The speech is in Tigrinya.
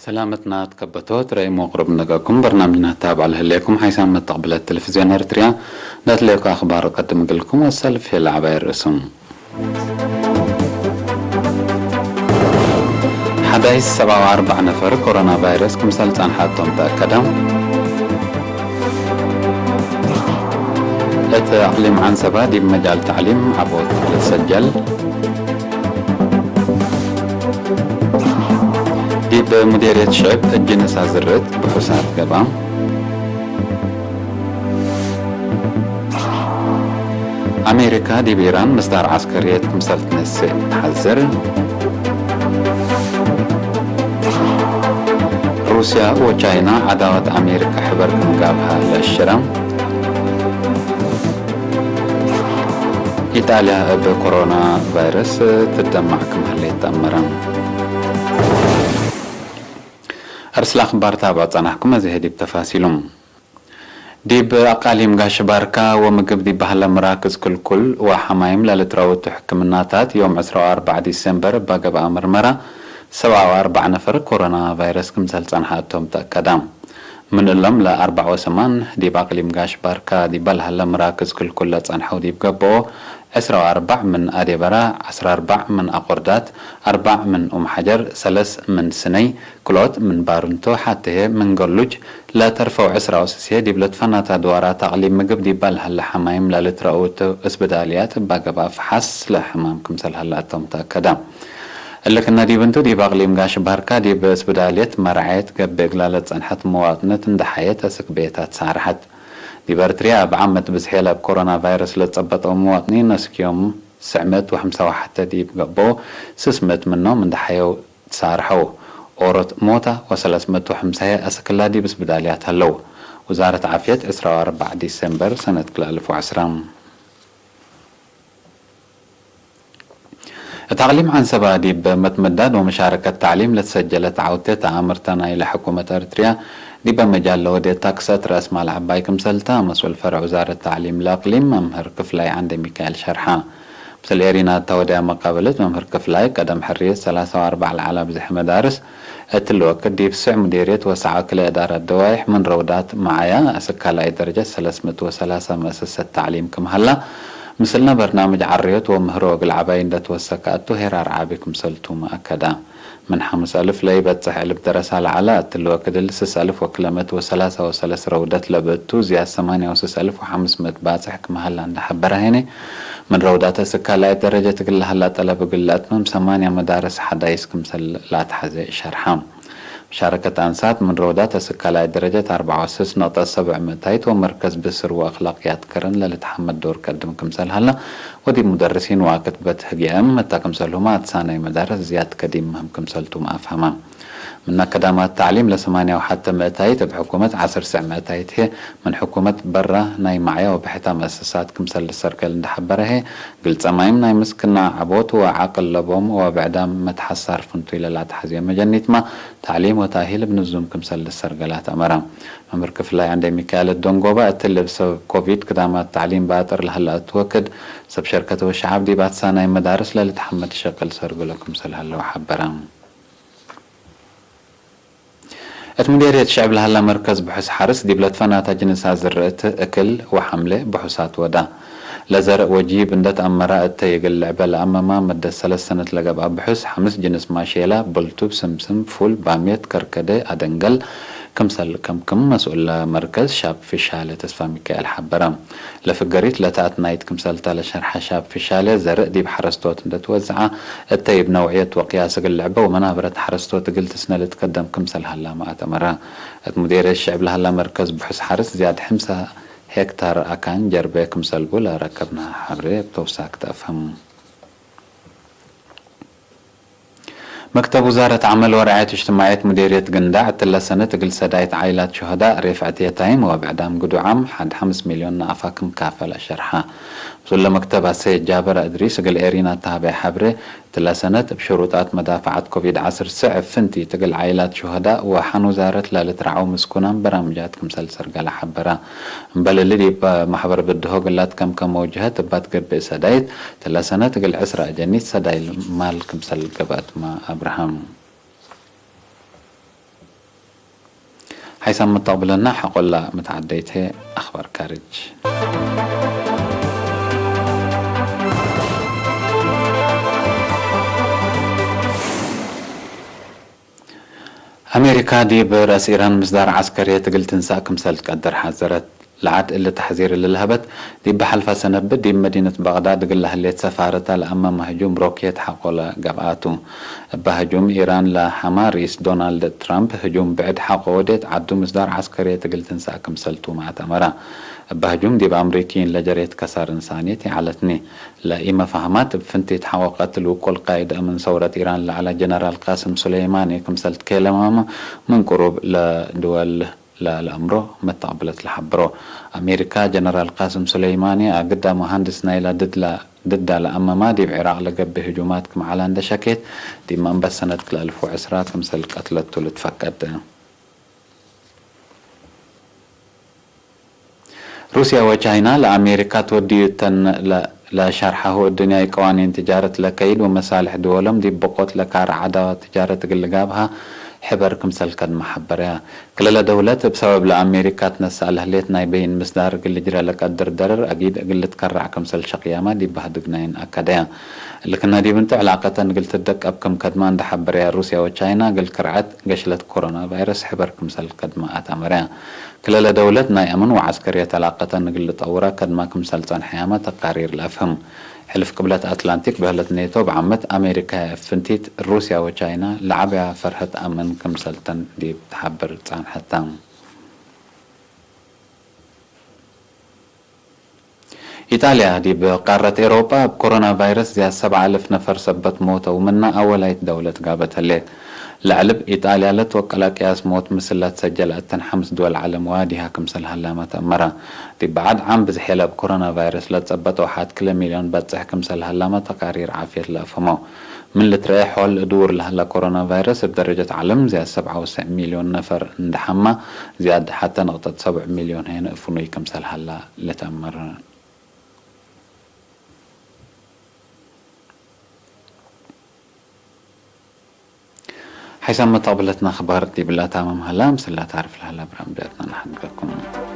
ሰላመትና ትከበቶ ትረይ መቅረብ ነገኩም በርናምጅና ታብ ኣልህሌኩም ሓይሳም መተቕብለት ቴሌቪዝዮን ኤርትርያ። ነትሌኩ ኣኽባር ቀድም ግልኩም ወሰልፍ የለ ዓባይ ርእሱም። ሓዳይስ ሰብዓዊ ኣርባዕ ነፈር ኮሮና ቫይረስ ክምሰል ጸንሓቶም ተኣከደ። እቲ ኣቕሊም ዓንሰባ ዲብ መጃል ታዕሊም ዓቦት ልትሰጀል። ዲብ ሙዴርየት ሽዕብ እጅንሳ ዝርት ብሑሳት ገባ። ኣሜሪካ ዲብ ኢራን ምስዳር ዓስከርየት ክምሰል ትነስእ ትሓዝር። ሩስያ ወቻይና ዓዳወት ኣሜሪካ ሕበር ክምጋብሃ ለሽራ። ኢጣልያ እብ ኮሮና ቫይረስ ትደማዕ ክምሃለ ይተኣመረ። ኣርስላ ኣኽባር ታብዖ ጸናሕኩም፣ እዚ ህዲብ ተፋሲሉ። ዲብ ኣቃሊም ጋሽ ባርካ ወምግብ ዲብ ባህለ ምራክዝ ክልኩል ወሓማይም ለልትረውቱ ሕክምናታት ዮም ዕስራ ወኣርባዕ ዲሴምበር እባ ገብኣ ምርመራ ሰብዓዊ ኣርባዕ ነፈር ኮሮና ቫይረስ ክምሰል ጸንሓ እቶም ተኣከዳ። ምን እሎም ለኣርባዕ ወሰማን ዲብ ኣቅሊም ጋሽ ባርካ ዲባ ለሀለ ምራክዝ ክልኩል ለጸንሐው ዲብ ገብኦ ዕስራ ወኣርባዕ ምን ኣዴበራ፣ ዓስራ ኣርባዕ ምን ኣቆርዳት፣ ኣርባዕ ምን ኡም ሓጀር፣ ሰለስ ምን ስነይ፣ ክልኦት ምን ባርንቶ፣ ሓተሄ ምን ገሉጅ፣ ለተርፈው ዕስራ ወስሴ ዲብ ለትፈናታ ድዋራት ኣቅሊም ምግብ ዲባ ለሀለ ሐማይም ለልትረኡት እስብዳልያት እባ ገብኣ ፈሓስ ለሕማም ክምሰል ሀለ እቶም ተኣከዳ። እልክና ዲብ እንቱ ዲብ ኣቅሊም ጋሽ ባርካ ዲብ እስብዳልየት መርዓየት ገብእ እግላ ለጸንሐት መዋጥነት እንዳ ሐየት አስክ ቤታ ተሳርሐት። ዲብ ኤርትርያ እብ ዓመት ብዝሕ የለ እብ ኮሮና ቫይረስ ለጸበጠው መዋጥኒን አስክዮም ስዕመት ወሐምሳ ወሐተ ዲብ ገብኦ ስስመት ምኖም እንዳ ሐየው ተሳርሐው። ኦሮት ሞታ ወሰለስመት ወሐምሳ አስክላ ዲብ እስብዳልያት ሀለው። ውዛረት ዓፍየት ዕስራ ወኣርባዕ ዲሴምበር ሰነት ክልተ ኣልፍ ወዐስራ። እት ኣቅሊም ዓንሰባ ዲብ መትመዳድ ወመሻረከት ታዕሊም ለትሰጀለት ዓውቴ ተኣምርተ ናይለ ሕኩመት ኤርትርያ ዲበ መጃል ለወዴታ ክሰት ረእስ ማል ዓባይ ክምሰልታ መስኡል ፈርዕ ውዛረት ታዕሊም ለእቅሊም መምህር ክፍላይ ዓንደ ሚካኤል ሸርሓ። ምስል ኤሪና እታ ወድያ መቃበለት መምህር ክፍላይ ቀደም ሕርየት ሰላሳ ወኣርባዕ ለዓላ ብዝሒ መዳርስ እትሊ ወቅት ዲብ ስዕ ሙዴርየት ወሰዓ ክለ እዳራት ደዋይሕ ምን ረውዳት መዓያ እስካላይ ደረጀት ሰለስመት ወሰላሳ መእሰሰት ታዕሊም ክምሃላ ምስልና በርናምጅ ዓርዮት ወምህሮ እግል ዓባይ እንደተወሰከ ኣቱ ሄራር ዓቢ ክምሰልቱ መኣከዳ። ምን ሓምስ ኣልፍ ለይበጽሕ እልብ ደረሳ ለዓላ እትሊ ወቅት እሊ ስስ ኣልፍ ወክለመት ወሰላሳ ወሰለስ ረውደት ለብእቱ ዝያድ ሰማንያ ወስስ ኣልፍ ወሓምስ መት ባጽሕ ክምሃላ እንዳሐበረ ሄኔ ምን ረውዳተ ስካላይ ደረጀት እግል ለሀላ ጠለብ እግል ለኣትምም ሰማንያ መዳርስ ሐዳይስ ክምሰል ላትሐዘ ሸርሐ። መሻረከት ኣንሳት ምን ረውዳተ ስካላይ ደረጀት ኣርባዓ ወስስ ነቅጠ ሰብዕ ምእታይት ወመርከዝ ብስር ወኣኽላቅያት ከረን ለልትሐመድ ዶር ቀድም ክምሰል ሀላ ወዲብ ሙደርሲን ወኣክትበት ህግየም እታ ክምሰልሁማ ኣትሳናይ መዳርስ ዝያድ ከዲም ምህም ክምሰልቱም ኣፍሀማ። ምና ከዳማት ታዕሊም ለሰማንያ ወሐተ ምእታይት እብ ሕኩመት ዓሰርተ ምእታይት ህየ ምን ሕኩመት በራ ናይ ማዕያ ወብሕታ መእሰሳት ክምሰል ልሰርገል እንደሐበረ ህየ፣ ግልጸ ማይም ናይ ምስክና ዓቦት ወዓቅል ለቦም ወብዕዳም መትሐሳር ፍንቱይ ለላትሐዝዮ መጀኒትማ ታዕሊም ወታእሂል እብ ንዙም ክምሰል ልሰርገላት ኣመራ። መምህር ክፍላይ ዓንደ ሚካኤል ደንጎባ እትሊ እብ ሰበብ ኮቪድ ክዳማት ታዕሊም ባጥር ለሀላ እትወክድ ሰብ ሸርከተ ወሸዓብ ዲብ ኣትሳናይ መዳርስ ለልትሐመድ ሸቅል ሰርግሎ ክምሰል ሀለው ሐበራ። እት ሙዴርየት ሽዕብ ለሀላ መርከዝ ብሑስ ሐርስ ዲብ ለትፈናታ ጅንሳ ዝርእ እት እክል ወሐምሌ ብሑሳት ወዳ። ለዘርእ ወጂብ እንደ ተኣመራ እተ ይግል ልዕበ ለኣመማ መደት ሰለስ ሰነት ለገብኣ ብሑስ ሐምስ ጅንስ ማሼላ፣ ብልቱብ፣ ስምስም፣ ፉል፣ ባሜት፣ ከርከደ፣ ኣደንገል፣ ክምሰል ከምክም መስኡል መርከዝ ሻብ ፊሻለ ተስፋ ሚካኤል ሐበረ። ለፍገሪት ለተኣትናይት ክምሰልታ ለሸርሐ ሻብ ፊሻለ ዘርእ ዲብ ሐረስቶት እንደ ትወዝዓ እተይ እብ ነውዕየት ወቅያስ እግል ልዕበ ወመናበረት ሐረስቶት እግል ትስነ ልትከደም ክምሰል ሀላ መኣተመራ። እት ሙዴርየት ሽዕብ ለሀላ መርከዝ ብሑስ ሐርስ ዝያድ ሕምሳ ሄክታር ኣካን ጀርቤ ክምሰልቡ ለረከብና ሐብሬ እብ ተውሳክ ተአፍህም። መክተብ ውዛረት ዐመል ወረዓየት እጅትማዕየት ሙዴርየት ግንዳዕ እትለ ሰነት እግል ሰዳይት ዓኢላት ሹሀዳእ ሬፍዐት የታይም ወብዕዳም ግዱዓም ሐድ ሐምስ ሚልዮን ነኣፋ ክም ካፈል ኣሸርሐ። ምስለ መክተብ ኣሰይድ ጃበር እድሪስ እግል ኤሪና እተሃበየ ሐብሬ፣ ትላሰነት እብ ሽሩጣት መዳፈዓት ኮቪድ ዓሰርተ ትሽዐ ፍንቲ ትግል ዓይላት ሹሃዳእ ወሓን ውዛረት ለልትረዓው ምስኩናም በራምጃት ክምሰል ሰርጋላ ሓበራ። እምበልሊ ዲብ ማሕበር ብድሆ ግላት ከም ከመውጅሀት እባት ገብእ ሰዳይት ትላሰነት እግል ዕስራ ኣጀኒት ሰዳይ ማል ክምሰል ገብኣትማ ኣብርሃም። ሓይሳም መተቕብለና ሓቆላ መተዓደይተ ኣኽባር ካርጅ። ኣሜሪካ ዲብ ርእስ ኢራን ምስዳር ዓስከርየ ትግል ትንሳእ ክምሰል ትቀድር ሓዘረት። ለዓድ እሊ ተሕዚር እሊ ለሀበት፣ ዲብ ሓልፋ ሰነብት ዲብ መዲነት ባግዳድ እግል ለህሌት ሰፋረታ ለኣመመ ህጁም ሮኬት ሓቆለ ገብኣቱ። እባ ህጁም ኢራን ለሓማ ርኢስ ዶናልድ ትራምፕ ህጁም ብዕድ ሓቆ ወዴት ዓዱ ምስዳር ዓስከርየ ትግል ትንሳእ ክምሰልቱ መኣት ኣመራ። እባ ህጁም ዲብ ኣምሪኪይን ለጀሬት ከሳር እንሳንየት ይዓለትኒ። ለኢመፋህማት እብ ፍንቲት ሓቆ ቀትል ውቁል ቃይድ ኣምን ሰውረት ኢራን ለዓላ ጀነራል ቃስም ሱሌይማኒ ክምሰልት ከለማማ ምን ቅሩብ ለድወል ለልኣምሮ መተቐብለት ለሓበሮ። ኣሜሪካ ጀነራል ቃስም ሱሌይማኒ ኣግዳ መሃንድስ ናይላ ድድላ ድዳ ለኣመማ ዲብ ዒራቕ ለገብእ ህጁማት ክምዓላ እንደ ሸኬት ዲብ መንበሰነት ክልኣልፉ ዕስራ ክምሰል ቀትለቱ ልትፈቀድ። ሩስያ ወቻይና ለኣሜሪካ ትወድዩ እተን ለ- ለሻርሓሁ እድንያይ ቀዋኒን ትጃረት ለከይድ ወመሳልሕ ድወሎም ዲብ ብቆት ለካር ዓዳዋ ትጃረት እግል ጋብሃ ሕበር ክምሰል ከድመ ሓበረያ። ክልለ ደውለት እብ ሰበብ ለኣሜሪካ ትነሳእ ለህሌት ናይ በይን ምስዳር እግል ልጅረ ለቀድር ደረር ኣጊድ እግል ልትከራዕ ክምሰል ሸቅያማ ዲብ ባህድግ ናይን ኣካደያ። እልክና ዲብ እንተ ዕላቀተን እግል ትደቀብ ክም ከድማ እንደ ሓበረያ ሩስያ ወቻይና እግል ክርዐት ገሽለት ኮሮና ቫይረስ ሕበር ክምሰል ከድማ ኣታመረያ። ክልለ ደውለት ናይ ኣምን ወዓስከርየት ዕላቀተን እግል ልጠውራ ከድማ ክምሰል ጸንሐያመ ተቃሪር ለአፍህም። ሕልፍ ቅብለት ኣትላንቲክ በህለት ኔቶ ብዓመት ኣሜሪካ የእፍንቲት ሩስያ ወቻይና ለዓብያ ፈርሀት ኣምን ክምሰልተን ዲብ ተሓብር ጻንሐታ። ኢጣልያ ዲብ ቃረት ኤሮጳ እብ ኮሮና ቫይረስ ዝያድ ሰብዓ ኣልፍ ነፈር ሰበት ሞተው ምና ኣወላይት ደውለት ጋበት ህሌት። ለዐልብ ኢጣልያ ለትወቀላ ቅያስ ሞት ምስላ ትሰጀላ እተን ሓምስ ድወል ዓለም ዋዲሃ ክምሰል ሃላማ ተእመራ። ዲብ በዓድ ዓም ብዝሕ የለ እብ ኮሮና ቫይረስ ለትጸበጠው ሓት ክለ ሚልዮን በጽሕ ክምሰል ሃላማ ተቃሪር ዓፍየት ለአፍህመው። ምን ልትረኤ ሖል እድውር ለሀላ ኮሮና ቫይረስ እብ ደረጀት ዓለም ዝያድ ሰብዓ ወሰዕ ሚልዮን ነፈር እንደሓማ ዝያድ ሓተ ነቕጠት ሰብዕ ሚልዮን ሄን እፍኑይ ክምሰል ሃላ ልተእመር። ሓይሳም መተቕብለትና ክባር ዲብላ ታማም ሃላ ምስላ ታርፍ ለሃላ ብራምጃትና ንሓድገኩም።